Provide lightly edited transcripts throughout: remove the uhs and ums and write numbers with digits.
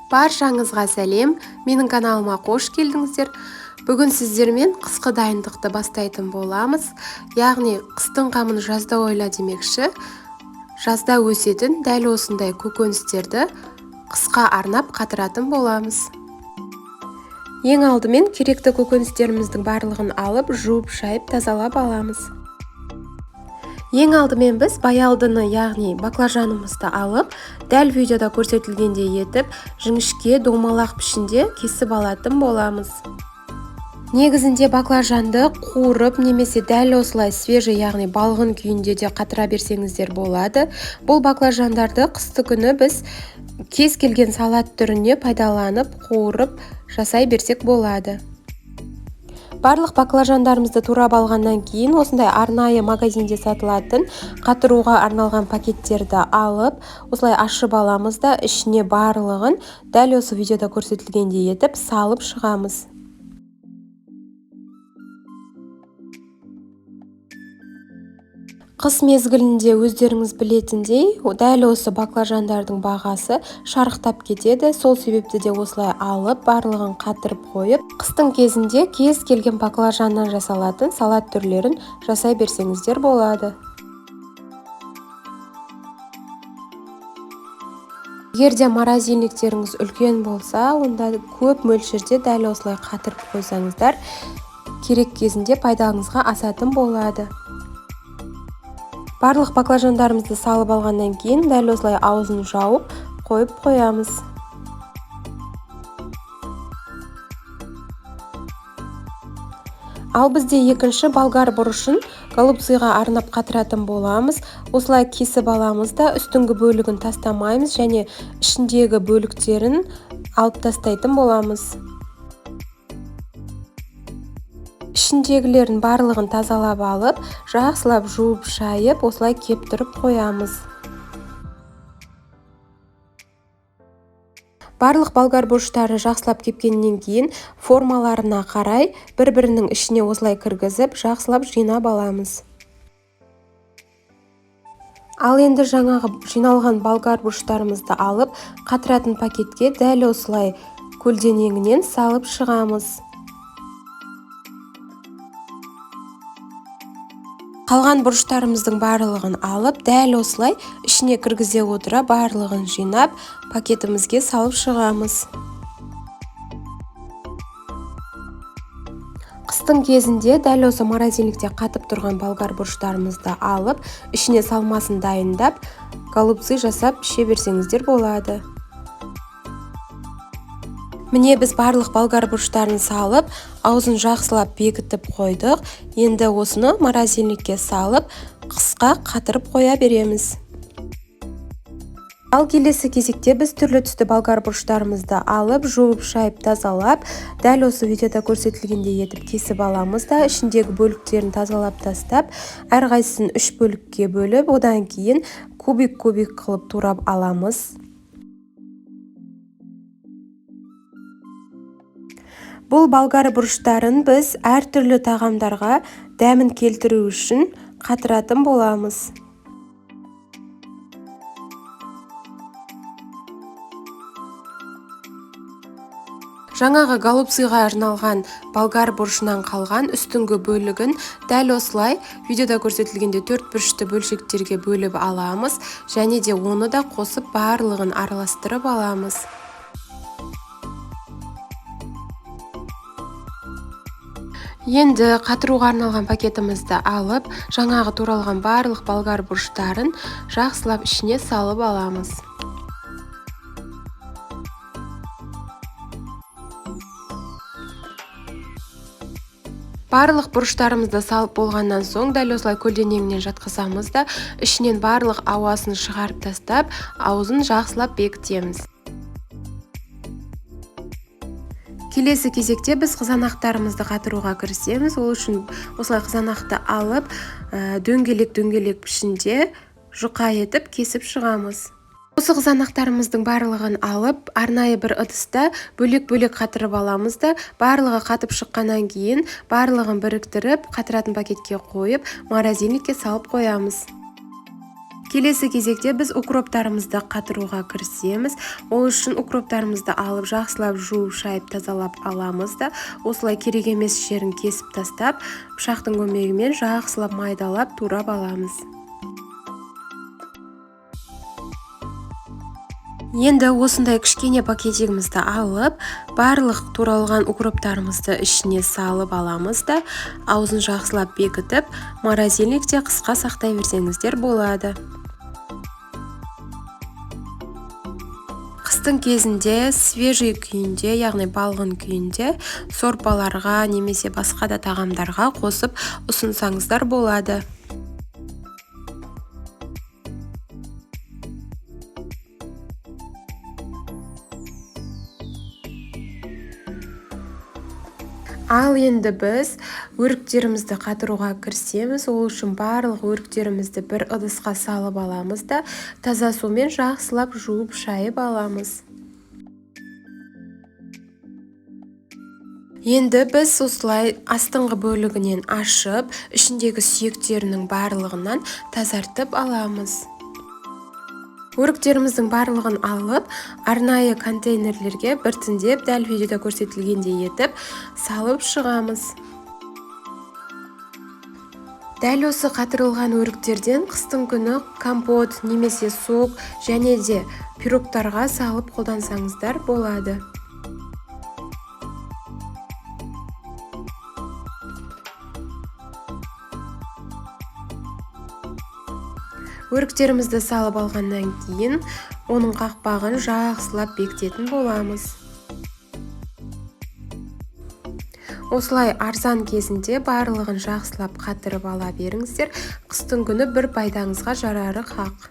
Баршаңызға сәлем, менің каналыма қош келдіңіздер. Бүгін сіздермен қысқы дайындықты бастайтын боламыз. Яғни қыстың қамын жазда ойла демекші, жазда өсетін дәл осындай көкөністерді қысқа арнап қатыратын боламыз. Ең алдымен керекті көкөністеріміздің барлығын алып, жуып, шайып, тазалап аламыз. Ең алдымен біз баялдыны, яғни баклажанымызды алып, дәл видеода көрсетілгендей етіп, жіңішке домалақ пішінде кесіп алатын боламыз. Негізінде баклажанды қуырып немесе дәл осылай свежий, яғни балғын күйінде де қатыра берсеңіздер болады. Бұл баклажандарды қысты күні біз кез келген салат түріне пайдаланып, қуырып жасай берсек болады. Барлық баклажандарымызды турап алғаннан кейін осындай арнайы магазинде сатылатын қатыруға арналған пакеттерді алып, осылай ашып аламыз да, ішіне барлығын дәл осы видеода көрсетілгендей етіп салып шығамыз. Қыс мезгілінде өздеріңіз білетіндей, дәл осы баклажандардың бағасы шарықтап кетеді. Сол себепті де осылай алып, барлығын қатырып қойып, қыстың кезінде кез келген баклажаннан жасалатын салат түрлерін жасай берсеңіздер болады. Егер де морозильниктеріңіз үлкен болса, онда көп мөлшерде дәл осылай қатырып қойсаңыздар, керек кезінде пайдаңызға асатын болады. Барлық баклажандарымызды салып алғаннан кейін дәл осылай аузын жауып қойып қоямыз. Ал бізде екінші болгар бұрышын голубцыға арнап қатыратын боламыз. Осылай кесіп аламыз да, үстіңгі бөлігін тастамаймыз және ішіндегі бөліктерін алып тастайтын боламыз. Ішіндегілерін барлығын тазалап алып, жақсылап жуып, шайып, осылай кептіріп қоямыз. Барлық болгар бұрыштары жақсылап кепкеннен кейін формаларына қарай бір-бірінің ішіне осылай кіргізіп, жақсылап жинап аламыз. Ал енді жаңағы жиналған болгар бұрыштарымызды алып, қатыратын пакетке дәл осылай көлденеңінен салып шығамыз. Қалған бұрыштарымыздың барлығын алып, дәл осылай ішіне кіргізе отыра барлығын жинап, пакетімізге салып шығамыз. Қыстың кезінде дәл осы морозильникте қатып тұрған болгар бұрыштарымызды алып, ішіне салмасын дайындап, голубцы жасап іше берсеңіздер болады. Міне біз барлық болгар бұрыштарын салып, аузын жақсылап бекітіп қойдық. Енді осыны морозильникке салып, қысқа қатырып қоя береміз. Ал келесі кезекте біз түрлі түсті болгар бұрыштарымызды алып, жуып, шайып, тазалап, дәл осы видеода көрсетілгендей етіп кесіп аламыз да, ішіндегі бөліктерін тазалап тастап, әрқайсысын үш бөлікке бөліп, одан кейін кубик-кубик қылып турап аламыз. Бұл болгар бұрыштарын біз әртүрлі тағамдарға дәмін келтіру үшін қатыратын боламыз. Жаңағы голубцыға арналған болгар бұрышынан қалған үстіңгі бөлігін дәл осылай видеода көрсетілгенде төрт бұрышты бөлшектерге бөліп аламыз және де оны да қосып барлығын араластырып аламыз. Енді қатыруға арналған пакетімізді алып, жаңағы туралған барлық болгар бұрыштарын жақсылап ішіне салып аламыз. Барлық бұрыштарымызды салып болғаннан соң дәл осылай көлденеңінен жатқызамыз да, ішінен барлық ауасын шығарып тастап, аузын жақсылап бекітеміз. Келесі кезекте біз қызанақтарымызды қатыруға кірісеміз. Ол үшін осылай қызанақты алып, дөңгелек-дөңгелек пішінде жұқа етіп кесіп шығамыз. Осы қызанақтарымыздың барлығын алып, арнайы бір ыдыста бөлек-бөлек қатырып аламыз да, барлығы қатып шыққаннан кейін барлығын біріктіріп, қатыратын пакетке қойып, морозильникке салып қоямыз. Келесі кезекте біз укроптарымызды қатыруға кірісеміз. Ол үшін укроптарымызды алып, жақсылап жуып, шайып, тазалап аламыз да, осылай керек емес жерін кесіп тастап, пышақтың көмегімен жақсылап майдалап турап аламыз. Енді осындай кішкене пакетигімізді алып, барлық туралған укроптарымызды ішіне салып аламыз да, аузын жақсылап бекітіп, морозильникте қысқа сақтай берсеңіздер болады. Қыстың кезінде свежий күйінде, яғни балғын күйінде сорпаларға немесе басқа да тағамдарға қосып ұсынсаңыздар болады. Ал енді біз өріктерімізді қатыруға кірісеміз. Ол үшін барлық өріктерімізді бір ыдысқа салып аламыз да, таза сумен жақсылап жуып, шайып аламыз. Енді біз осылай астыңғы бөлігінен ашып, ішіндегі сүйектерінің барлығынан тазартып аламыз. Өріктеріміздің барлығын алып, арнайы контейнерлерге біртіндеп дәл видеода көрсетілгендей етіп салып шығамыз. Дәл осы қатырылған өріктерден қыстың күні компот немесе сок және де пирогтарға салып қолдансаңыздар болады. Өріктерімізді салып алғаннан кейін оның қақпағын жақсылап бекітетін боламыз. Осылай арзан кезінде барлығын жақсылап қатырып ала беріңіздер. Қыстың күні бір пайдаңызға жарары хақ.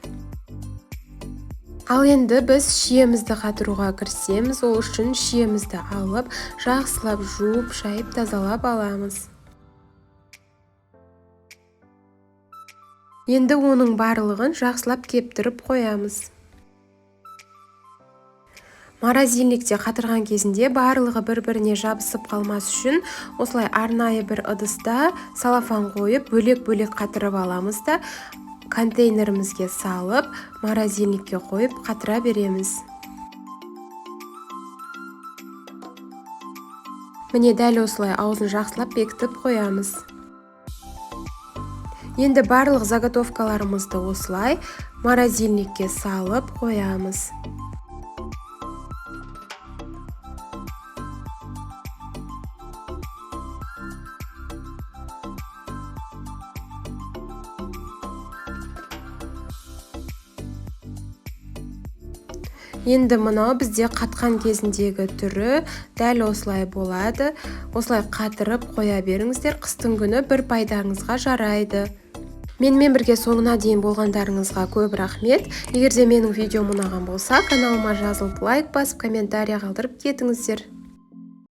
Ал енді біз шиемізді қатыруға кірісеміз. Ол үшін шиемізді алып, жақсылап жуып, шайып, тазалап аламыз. Енді оның барлығын жақсылап кептіріп қоямыз. Морозильникте қатырған кезінде барлығы бір-біріне жабысып қалмас үшін осылай арнайы бір ыдыста салафан қойып, бөлек-бөлек қатырып аламыз да, контейнерімізге салып, морозильникке қойып қатыра береміз. Міне дәл осылай аузын жақсылап бекітіп қоямыз. Енді барлық заготовкаларымызды осылай морозильникке салып қоямыз. Енді мынау бізде қатқан кезіндегі түрі дәл осылай болады. Осылай қатырып қоя беріңіздер, қыстың күні бір пайдаңызға жарайды. Менімен бірге соңына дейін болғандарыңызға көп рахмет. Егер де менің видеом ұнаған болса, каналыма жазылып, лайк басып, комментарий қалдырып кетіңіздер.